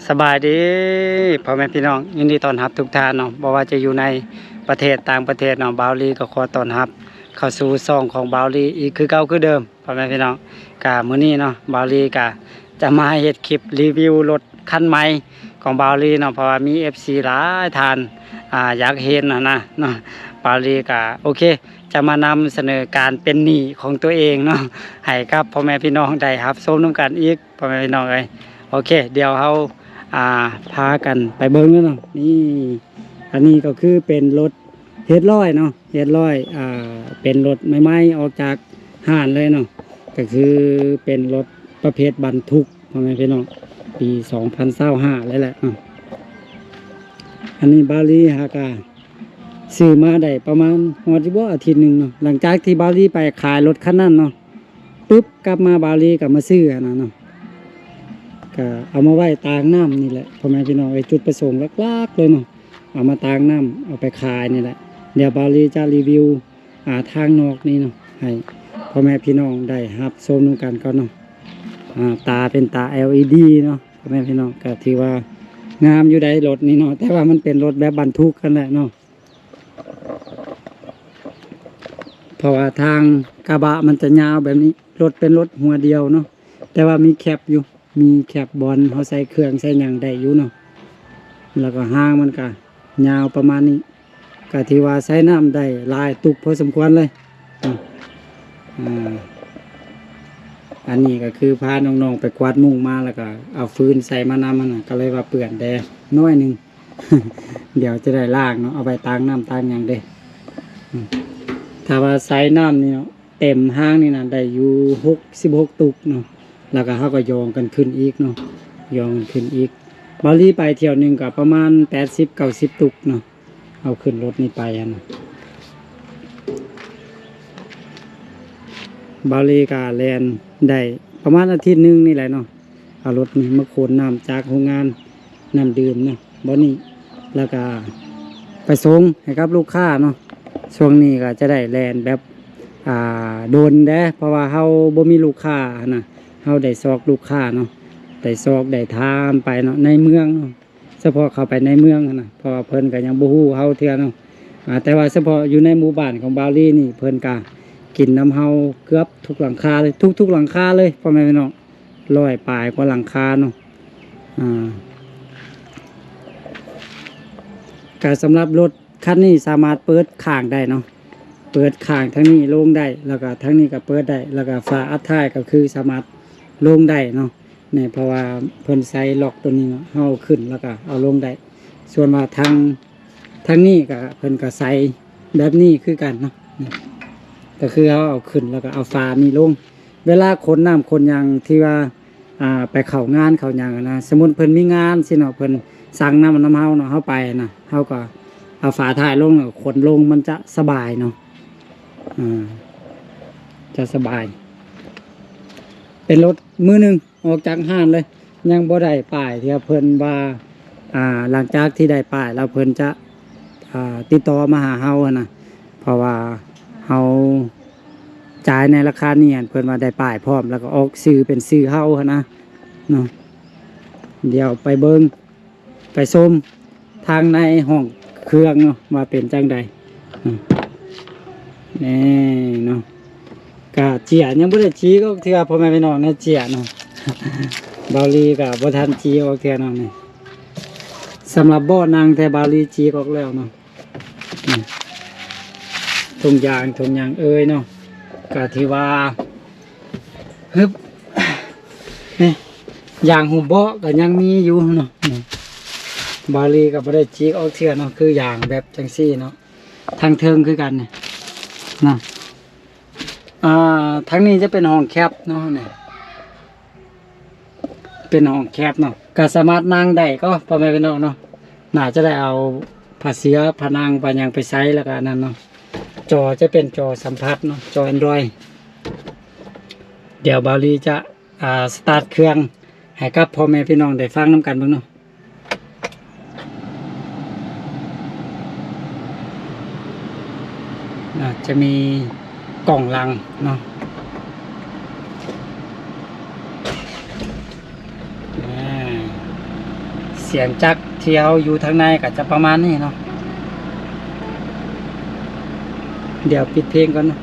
ສະບາຍດີພໍ່ແມ່ພີ່ນ້ອງ, ຍິນດີຕ້ອນຮັບທຸກທ່ານເນາະ, ບໍ່ວ່າຈະຢູ່ໃນປະເທດຕ່າງປະເທດເນາະ, ບ່າວລີກໍຂໍຕ້ອນຮັບເຂົ້າສູ່ຊ່ອງຂອງບ່າວລີອີກຄືເກົ່າຄືເດີມ. ພໍ່ແມ່ພີ່ນ້ອງ, ກະມື້ນີ້ເນາະ ບ່າວລີກະຈະມາເຮັດຄລິບຣີວິວລົດຄັນໃໝ່ຂອງບ່າວລີເນາະ, ເພາະວ່າມີເອັຟຊີຫຼາຍທ່ານ ອ່າ ຢາກເຫັນຫັ້ນນະເນາະ. ບ່າວລີກະໂອເຄ ຈະມານຳສະເໜີການເປັນໜີ້ຂອງຕົວເອງເນາະ ໃຫ້ກັບພໍ່ແມ່ພີ່ນ້ອງໄດ້ຮັບຊົມນຳກັນອີກ ພໍ່ແມ່ພີ່ນ້ອງເອີຍ. ໂອເຄ ດຽວເຮົາ ອ່າ ພາກັນໄປເບິ່ງເນາະ. ນີ້ ອັນນີ້ກໍຄືເປັນລົດ ເຮັດຮ້ອຍເນາະ ເຮັດຮ້ອຍ ອ່າ ເປັນລົດໃໝ່ໆອອກຈາກຮ້ານເລີຍເນາະ, ກໍຄືເປັນລົດປະເພດບັນທຸກ ພໍ່ແມ່ພີ່ນ້ອງ, ປີສອງພັນຊາວຫ້າແລ້ວແຫຼະເນາະ. ອັນນີ້ບ່າວລີຫາກະຊື້ມາໄດ້ປະມານ ຮອດຢູ່ບໍ່ ອາທິດໜຶ່ງເນາະ, ຫຼັງຈາກທີ່ບ່າວລີໄປຂາຍລົດຄັນນັ້ນເນາະ ປຶບ ກັບມາບ່າວລີກໍມາຊື້ຫັ້ນນະເນາະ, ກໍເອົາມາໄວ້ຕາງນ້ຳນີ້ແຫຼະ ພໍ່ແມ່ພີ່ນ້ອງເອີຍ. ຈຸດປະສົງຫຼັກໆເລີຍເນາະ ເອົາມາຕາງນ້ຳ ເອົາໄປຂາຍນີ້ແຫຼະ. ດຽວບ່າວລີຈະຣີວິວ ອ່າ ທາງນອກນີ້ເນາະ ໃຫ້ພໍ່ແມ່ພີ່ນ້ອງໄດ້ຮັບຊົມນຳກັນກ່ອນເນາະ. ອ່າ ຕາເປັນຕາ ແອລອີດີ ເນາະ ພໍ່ແມ່ພີ່ນ້ອງ, ກໍຖືວ່າງາມຢູ່ໃດ໋ລົດນີ້ເນາະ, ແຕ່ວ່າມັນເປັນລົດແບບບັນທຸກຫັ້ນແຫຼະເນາະ. ເພາະວ່າທາງກະບະມັນຈະຍາວແບບນີ້, ລົດເປັນລົດຫົວດຽວເນາະ, ແຕ່ວ່າມີແຄັບຢູ່, ມີແຄັບບ່ອນເຮົາໃສ່ເຄື່ອງໃສ່ຫຍັງໄດ້ຢູ່ເນາະ. ແລ້ວກໍຫາງມັນກະຍາວປະມານນີ້, ກະຖືວ່າໃຊ້ນ້ຳໄດ້ຫຼາຍຕຸກພໍສົມຄວນເລີຍ. ອາ ອັນນີ້ກໍຄືພານ້ອງໆໄປກວາດມຸງມາ ແລ້ວກໍເອົາຟືນໃສ່ມານຳຫັ້ນນະ, ກໍເລີຍວ່າເປື້ອນແດ່ໜ້ອຍໜຶ່ງ. ດຽວຈະໄດ້ລ້າງເນາະ, ເອົາໄປຕາງນ້ຳຕາງຫຍັງເດ້. ອືມ ຖ້າວ່າໃຊ້ນ້ຳນີ້ເນາະ ເຕັມຮາງນີ້ນະ ໄດ້ຢູ່ຫົກສິບຫົກຕຸກເນາະ, ແລ້ວກໍເຮົາກໍຢອງກັນຂຶ້ນອີກເນາະ, ຢອງກັນຂຶ້ນອີກ. ບ່າວລີໄປຖ້ຽວໜຶ່ງກໍປະມານແປດສິບເກົ້າສິບຕຸກເນາະ, ເອົາຂຶ້ນລົດນີ້ໄປຫັ້ນນະ. ບ່າວລີກໍແລ່ນໄດ້ປະມານອາທິດໜຶ່ງນີ້ແຫຼະເນາະ, ເອົາລົດນີ້ມາຂົນນ້ຳຈາກໂຮງງານນ້ຳດື່ມເນາະ ບ່ອນນີ້ ແລ້ວກະໄປສົ່ງໃຫ້ກັບລູກຄ້າເນາະ. ຊ່ວງນີ້ກໍຈະໄດ້ແລ່ນແບບ ອ່າ ດົນແດ່ ເພາະວ່າເຮົາບໍ່ມີລູກຄ້າຫັ້ນນະ, ເຮົາໄດ້ຊອກລູກຄ້າເນາະ, ໄດ້ຊອກໄດ້ຖາມໄປເນາະ ໃນເມືອງເນາະ, ສະເພາະເຂົ້າໄປໃນເມືອງຫັ້ນນະ, ເພາະວ່າເພິ່ນກໍຍັງບໍ່ຮູ້ເຮົາເທື່ອເນາະ. ອ່າ ແຕ່ວ່າສະເພາະຢູ່ໃນໝູ່ບ້ານຂອງບ່າວລີນີ້ ເພິ່ນກໍກິນນຳເຮົາເກືອບທຸກຫຼັງຄາເລີຍ, ທຸກໆຫຼັງຄາເລີຍ ພໍ່ແມ່ພີ່ນ້ອງ, ຮ້ອຍປາຍກວ່າຫຼັງຄາເນາະ. ອ່າ ກະສຳລັບລົດຄັນນີ້ສາມາດເປີດຂ້າງໄດ້ເນາະ, ເປີດຂ້າງທາງນີ້ລົງໄດ້ ແລ້ວກະທາງນີ້ກະເປີດໄດ້, ແລ້ວກະຝາອັດທ້າຍກໍຄືສາມາດລົງໄດ້ເນາະ. ນີ້ ເພາະວ່າເພິ່ນໃສ່ລັອກຕົວນີ້ເນາະ, ເຮົາເອົາຂຶ້ນແລ້ວກະເອົາລົງໄດ້. ສ່ວນວ່າທາງ ທາງນີ້ກະ ເພິ່ນກະໃສ່ແບບນີ້ຄືກັນເນາະ, ນີ້ ກໍຄືເຮົາເອົາຂຶ້ນແລ້ວກໍເອົາຝານີ້ລົງ. ເວລາຂົນນ້ຳຂົນຫຍັງທີ່ວ່າ ອ່າ ໄປເຂົ້າງານເຂົ້າຫຍັງຫັ້ນນະ, ສົມມຸດເພິ່ນມີງານຊີ້ເນາະ, ເພິ່ນສັ່ງນ້ຳນຳເຮົາເນາະ, ເຮົາໄປນະ ເຮົາກໍເອົາຝາທ້າຍລົງ ແລ້ວກໍຂົນລົງ, ມັນຈະສະບາຍເນາະ, ອ່າ ຈະສະບາຍ. ເປັນລົດມືໜຶ່ງ ອອກຈາກຮ້ານເລີຍ, ຍັງບໍ່ໄດ້ປ້າຍເທື່ອ. ເພິ່ນວ່າ ອ່າ ຫຼັງຈາກທີ່ໄດ້ປ້າຍແລ້ວ ເພິ່ນຈະ ອ່າ ຕິດຕໍ່ມາຫາເຮົາຫັ້ນນະ, ເພາະວ່າເຮົາຈ່າຍໃນລາຄານີ້ຫັ້ນ ເພິ່ນວ່າໄດ້ປ້າຍພ້ອມ ແລ້ວກໍອອກຊື່ເປັນຊື່ເຮົາຫັ້ນນະເນາະ. ດຽວໄປເບິ່ງ ໄປຊົມທາງໃນຫ້ອງເຄື່ອງເນາະ ວ່າເປັນຈັ່ງໃດ. ອືມ ແນ່ເນາະ, ກະເຈ້ຍຍັງບໍ່ໄດ້ຈີກອອກເທື່ອ ພໍ່ແມ່ພີ່ນ້ອງ, ໃນເຈ້ຍເນາະ ບ່າວລີກະບໍ່ທັນຈີກອອກເທື່ອເນາະ. ນີ້ ສຳລັບເບາະນັ່ງແທ້ ບ່າວລີຈີກອອກແລ້ວເນາະ. ນີ້ ທຸງຢາງ ທຸງຫຍັງເອີຍເນາະ, ກະຖືວ່າ ຮຶບ ນີ້ ຢາງຫຸ້ມເບາະກໍຍັງມີຢູ່ເນາະ. ນີ້ ບ່າວລີກໍບໍ່ໄດ້ຈີກອອກເທື່ອເນາະ, ຄືຢາງແບບຈັ່ງຊີ້ເນາະ, ທາງເທິງຄືກັນນີ້ເນາະ. ອ່າ ທາງນີ້ຈະເປັນຫ້ອງແຄັບເນາະ, ນີ້ ເປັນຫ້ອງແຄັບເນາະ, ກໍສາມາດນັ່ງໄດ້ກໍ ພໍ່ແມ່ພີ່ນ້ອງເນາະ. ໜ້າຈະໄດ້ເອົາຜ້າເສື່ອຜ້ານັ່ງຜ້າຫຍັງໄປໃສ່ ແລ້ວກໍອັນນັ້ນເນາະ. ຈໍຈະເປັນຈໍສຳຜັດເນາະ, ຈໍແອນດຣອຍ. ດຽວບ່າວລີຈະ ອ່າ ສະຕາດເຄື່ອງໃຫ້ກັບພໍ່ແມ່ພີ່ນ້ອງໄດ້ຟັງນຳກັນເບິ່ງເນາະ. ອາດຈະມີກ້ອງຫຼັງເນາະ, ສຽງຈັກທີ່ເຮົາຢູ່ທາງໃນກໍຈະປະມານນີ້ເນາະ. ດຽວປິດເພງກ່ອນເນາະ.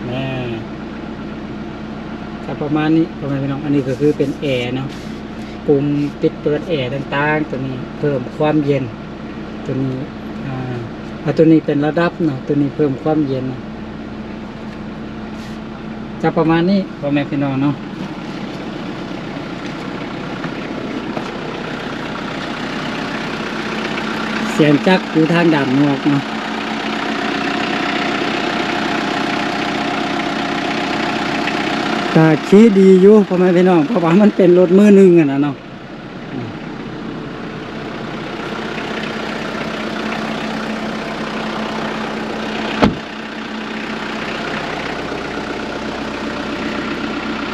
ແມ່ນ ຈະປະມານນີ້ ພໍ່ແມ່ພີ່ນ້ອງ. ອັນນີ້ກໍຄືເປັນແອເນາະ, ປຸ່ມປິດເປີດແອຕ່າງໆ ຕົວນີ້ເພີ່ມຄວາມເຢັນ. ຕົວນີ້ ອ່າ ແລ້ວຕົວນີ້ເປັນລະດັບເນາະ, ຕົວນີ້ເພີ່ມຄວາມເຢັນເນາະ. ຈະປະມານນີ້ ພໍ່ແມ່ພີ່ນ້ອງເນາະ. ສຽງຈັກຢູ່ທາງດ້ານນອກເນາະ ກະຂີ່ດີຢູ່ ພໍ່ແມ່ພີ່ນ້ອງ, ເພາະວ່າມັນເປັນລົດມືໜຶ່ງຫັ້ນນະເນາະ.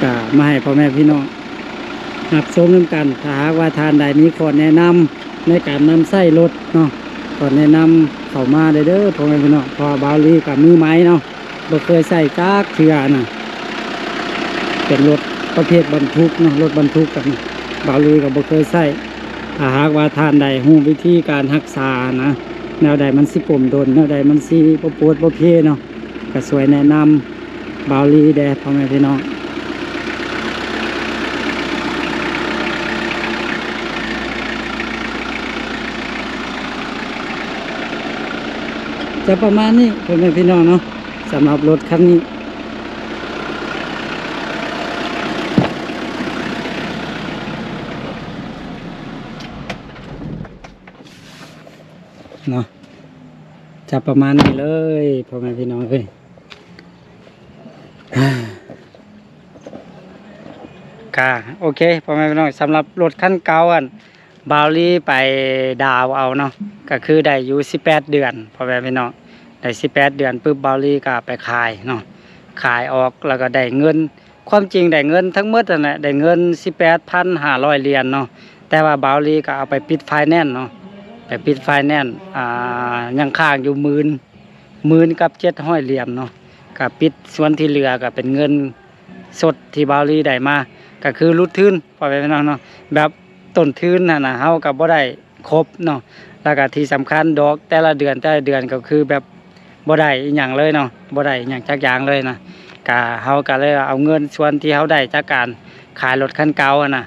ກະມາໃຫ້ພໍ່ແມ່ພີ່ນ້ອງຮັບຊົມນຳກັນ. ຖ້າຫາກວ່າທ່ານໃດມີຂໍ້ແນະນຳໃນການນຳໃຊ້ລົດເນາະ ກໍແນະນຳເຂົ້າມາໄດ້ເດີ ພໍ່ແມ່ພີ່ນ້ອງ, ເພາະວ່າບ່າວລີກະມືໃໝ່ເນາະ. ບໍ່ເຄີຍໃຊ້ຈັກເທື່ອນະ, ເປັນລົດປະເພດບັນທຸກເນາະ, ລົດບັນທຸກກັນ ບ່າວລີກໍບໍ່ເຄີຍໃຊ້. ຖ້າຫາກວ່າທ່ານໃດຮູ້ວິທີການຮັກສານະ, ແນວໃດມັນຊິກົມດົນ, ແນວໃດມັນຊິບໍ່ປວດບໍ່ເພເນາະ, ກໍຊ່ວຍແນະນຳບ່າວລີແດ່ ພໍ່ແມ່ພີ່ນ້ອງ. ຈະປະມານນີ້ ພໍ່ແມ່ພີ່ນ້ອງເນາະ. ສຳລັບລົດຄັນນີ້ເນາະ ຈະປະມານນີ້ເລີຍ ພໍ່ແມ່ພີ່ນ້ອງເອີຍ. ກະໂອເຄ ພໍ່ແມ່ພີ່ນ້ອງ, ສຳລັບລົດຄັນເກົ່າ ອັນ ບ່າວລີໄປດາວເອົາເນາະ, ກໍຄືໄດ້ຢູ່ສິບແປດເດືອນ ພໍ່ແມ່ພີ່ນ້ອງ. ໄດ້ສິບແປດເດືອນປຶບ ບ່າວລີກໍໄປຂາຍເນາະ, ຂາຍອອກແລ້ວກໍໄດ້ເງິນ, ຄວາມຈິງໄດ້ເງິນທັງໝົດຫັ້ນແຫຼະ ໄດ້ເງິນສິບແປດພັນຫ້າຮ້ອຍຫຼຽນເນາະ, ແຕ່ວ່າບ່າວລີກໍເອົາໄປປິດໄຟແນນເນາະ, ໄປປິດໄຟແນນ ອ່າ ຍັງຄ້າງຢູ່ໝື່ນ ໝື່ນກັບເຈັດຮ້ອຍຫຼຽນເນາະ, ກໍປິດ, ສ່ວນທີ່ເຫຼືອກໍເປັນເງິນສົດທີ່ບ່າວລີໄດ້ມາ ກໍຄືຫຼຸດທຶນ ພໍ່ແມ່ພີ່ນ້ອງເນາະ, ແບບ ຕົ້ນທຶນຫັ້ນນະ ເຮົາກໍບໍ່ໄດ້ຄົບເນາະ, ແລ້ວກໍທີ່ສຳຄັນ ດອກແຕ່ລະເດືອນ ແຕ່ລະເດືອນກໍຄືແບບບໍ່ໄດ້ອີ່ຫຍັງເລີຍເນາະ, ບໍ່ໄດ້ອີ່ຫຍັງຈັກຢ່າງເລີຍນະ. ກະ ເຮົາກໍເລີຍເອົາເງິນສ່ວນທີ່ເຮົາໄດ້ຈາກການຂາຍລົດຄັນເກົ່າຫັ້ນນະ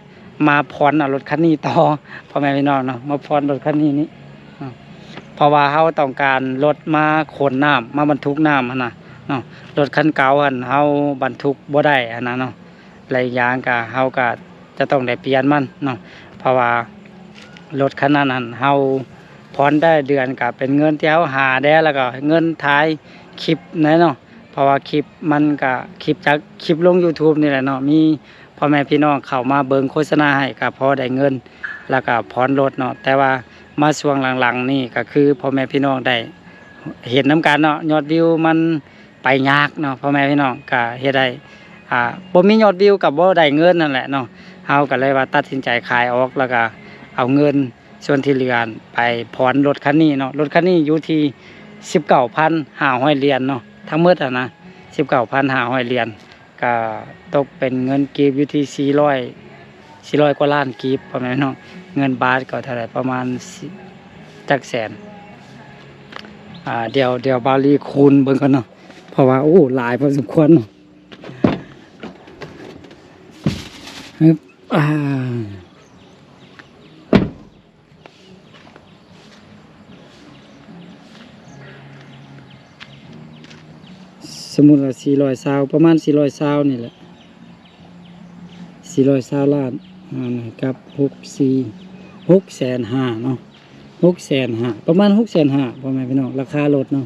ມາຜ່ອນເອົາລົດຄັນນີ້ຕໍ່ ພໍ່ແມ່ພີ່ນ້ອງເນາະ, ມາຜ່ອນລົດຄັນນີ້ນີ້ເນາະ, ເພາະວ່າເຮົາຕ້ອງການລົດມາຂົນນ້ຳ ມາບັນທຸກນ້ຳຫັ້ນນະເນາະ. ລົດຄັນເກົ່າຫັ້ນເຮົາບັນທຸກບໍ່ໄດ້ຫັ້ນນະເນາະ. ແລະ ອີກຢ່າງກະ ເຮົາກະຈະຕ້ອງໄດ້ປ່ຽນມັນເນາະ, ເພາະວ່າລົດຄັນນັ້ນຫັ້ນ ເຮົາຜ່ອນແຕ່ລະເດືອນກະເປັນເງິນທີ່ເຮົາຫາແດ່ ແລ້ວກະເງິນຖ່າຍຄລິບແດ່ເນາະ, ເພາະວ່າຄລິບມັນກະ ຄລິບຈາກ ຄລິບລົງຢູທູບນີ້ແຫຼະເນາະ, ມີພໍ່ແມ່ພີ່ນ້ອງເຂົ້າມາເບິ່ງໂຄສະນາໃຫ້ ກະພໍໄດ້ເງິນ ແລ້ວກະຜ່ອນລົດເນາະ. ແຕ່ວ່າມາຊ່ວງຫຼັງໆນີ້ ກະຄືພໍ່ແມ່ພີ່ນ້ອງໄດ້ເຫັນນຳກັນເນາະ, ຍອດວິວມັນ ໄປຍາກເນາະ ພໍ່ແມ່ພີ່ນ້ອງ, ກະເຮັດໃຫ້ ອ່າ ບໍ່ມີຍອດວິວ ກະບໍ່ໄດ້ເງິນນັ້ນແຫຼະເນາະ. ເຮົາກະເລີຍວ່າຕັດສິນໃຈຂາຍອອກ ແລ້ວກະເອົາເງິນສ່ວນທີ່ເຫຼືອໄປຜ່ອນລົດຄັນນີ້ເນາະ. ລົດຄັນນີ້ຢູ່ທີ່ສິບເກົ້າພັນຫ້າຮ້ອຍຫຼຽນເນາະ, ທັງໝົດຫັ້ນນະ ສິບເກົ້າພັນຫ້າຮ້ອຍຫຼຽນ, ກະຕົກເປັນເງິນກີບຢູ່ທີ່ສີ່ຮ້ອຍ ສີ່ຮ້ອຍກວ່າລ້ານກີບ ພໍ່ແມ່ພີ່ນ້ອງ. ເງິນບາດກໍເທົ່າໃດ ປະມານ ຈັກແສນ. ອ່າ ດຽວ ດຽວບ່າວລີຄູນເບິ່ງກ່ອນເນາະ, ເພາະວ່າ ໂອ້ ຫຼາຍພໍສົມຄວນເນາະ. ຮຶບ ອ່າ ສົມມຸດວ່າສີ່ຮ້ອຍຊາວ ປະມານສີ່ຮ້ອຍຊາວນີ້ແຫຼະ, ສີ່ຮ້ອຍຊາວລ້ານ ອ່າ ກັບ ຫົກສີ່ ຫົກແສນຫ້າເນາະ, ຫົກແສນຫ້າ ປະມານຫົກແສນຫ້າ ພໍ່ແມ່ພີ່ນ້ອງ, ລາຄາລົດເນາະ.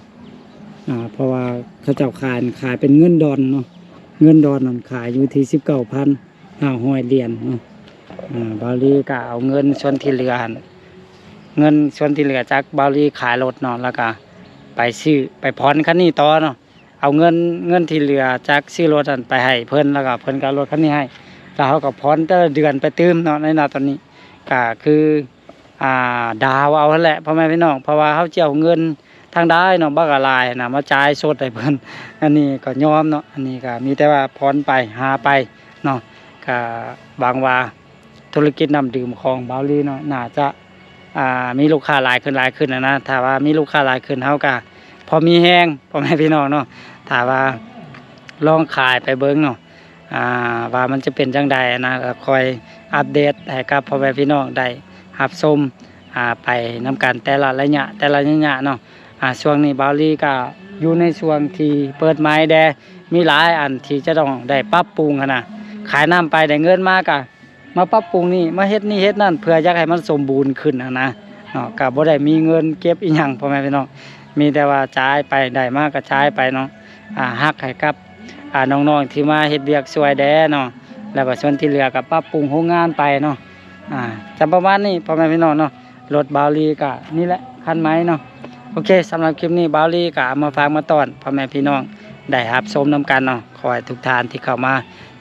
ອ່າ ເພາະວ່າເຂົາເຈົ້າຂາຍ ຂາຍເປັນເງິນດອນເນາະ, ເງິນດອນນັ້ນຂາຍຢູ່ທີ່ສິບເກົ້າພັນ ຫ້າຮ້ອຍຫຼຽນເນາະ. ອ່າ ບ່າວລີກໍເອົາເງິນສ່ວນທີ່ເຫຼືອຫັ້ນ ເງິນສ່ວນທີ່ເຫຼືອຈາກບ່າວລີຂາຍລົດເນາະ ແລ້ວກໍໄປຊື້ ໄປຜ່ອນຄັນນີ້ຕໍ່ເນາະ. ເອົາເງິນ ເງິນທີ່ເຫຼືອຈາກຊື້ລົດຫັ້ນໄປໃຫ້ເພິ່ນ ແລ້ວກໍເພິ່ນກໍເອົາລົດຄັນນີ້ໃຫ້ ແລ້ວເຮົາກໍຜ່ອນແຕ່ລະເດືອນໄປຕື່ມເນາະ. ໃນນະຕອນນີ້ກໍຄື ອ່າ ດາວເອົາຫັ້ນແຫຼະ ພໍ່ແມ່ພີ່ນ້ອງ, ເພາະວ່າເຮົາຈະເອົາເງິນທາງໃດເນາະ ບັກຫຼາຍນະ ມາຈ່າຍສົດໃຫ້ເພິ່ນ. ອັນນີ້ກໍຍອມເນາະ, ອັນນີ້ກໍມີແຕ່ວ່າຜ່ອນໄປ ຫາໄປເນາະ. ກໍຫວັງວ່າ ທຸລະກິດນ້ຳດື່ມຂອງບ່າວລີເນາະ ໜ້າຈະ ອ່າ ມີລູກຄ້າຫຼາຍຂຶ້ນ ຫຼາຍຂຶ້ນນະນະ. ຖ້າວ່າມີລູກຄ້າຫຼາຍຂຶ້ນ ເຮົາກໍພໍມີແຮງ ພໍ່ແມ່ພີ່ນ້ອງເນາະ. ຖ້າວ່າລອງຂາຍໄປເບິ່ງເນາະ ອ່າ ວ່າມັນຈະເປັນຈັ່ງໃດນະ ກໍຄ່ອຍອັບເດດໃຫ້ກັບພໍ່ແມ່ພີ່ນ້ອງໄດ້ຮັບຊົມ ອ່າ ໄປນຳກັນແຕ່ລະໄລຍະ ແຕ່ລະໄລຍະເນາະ. ອ່າ ຊ່ວງນີ້ບ່າວລີກໍຢູ່ໃນຊ່ວງທີ່ເປີດໃໝ່ແດ່ ມີຫຼາຍອັນທີ່ຈະຕ້ອງໄດ້ປັບປຸງຫັ້ນນະ. ຂາຍນ້ຳໄປໄດ້ເງິນມາກໍມາປັບປຸງນີ້ ມາເຮັດນີ້ເຮັດນັ້ນ ເພື່ອຢາກໃຫ້ມັນສົມບູນຂຶ້ນຫັ້ນນະເນາະ. ກໍບໍ່ໄດ້ມີເງິນເກັບອີ່ຫຍັງ ພໍ່ແມ່ພີ່ນ້ອງ ມີແຕ່ວ່າຈ່າຍໄປ ໄດ້ມາກໍຈ່າຍໄປເນາະ. ອ່າ ຮັກໃຫ້ກັບ ອ່າ ນ້ອງໆທີ່ມາເຮັດວຽກຊ່ວຍແດ່ເນາະ ແລ້ວກໍສ່ວນທີ່ເຫຼືອກໍປັບປຸງໂຮງງານໄປເນາະ. ອ່າ ຈະປະມານນີ້ ພໍ່ແມ່ພີ່ນ້ອງເນາະ. ລົດບ່າວລີກໍນີ້ແຫຼະ ຄັນໃໝ່ເນາະ. ໂອເຄ ສຳລັບຄລິບນີ້ບ່າວລີກໍເອົາມາຝາກມາຕ້ອນພໍ່ແມ່ພີ່ນ້ອງໄດ້ຮັບຊົມນຳກັນເນາະ. ຂໍໃຫ້ທຸກທ່ານທີ່ເຂົ້າມາ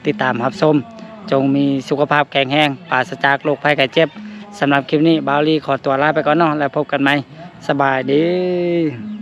ຕິດຕາມຮັບຊົມ ຈົ່ງມີສຸຂະພາບແຂງແຮງ ປາສະຈາກໂລກໄພໄຂ້ເຈັບ. ສຳລັບຄລິບນີ້ບ່າວລີຂໍຕົວລາໄປກ່ອນເນາະ ແລ້ວພົບກັນໃໝ່. ສະບາຍດີ.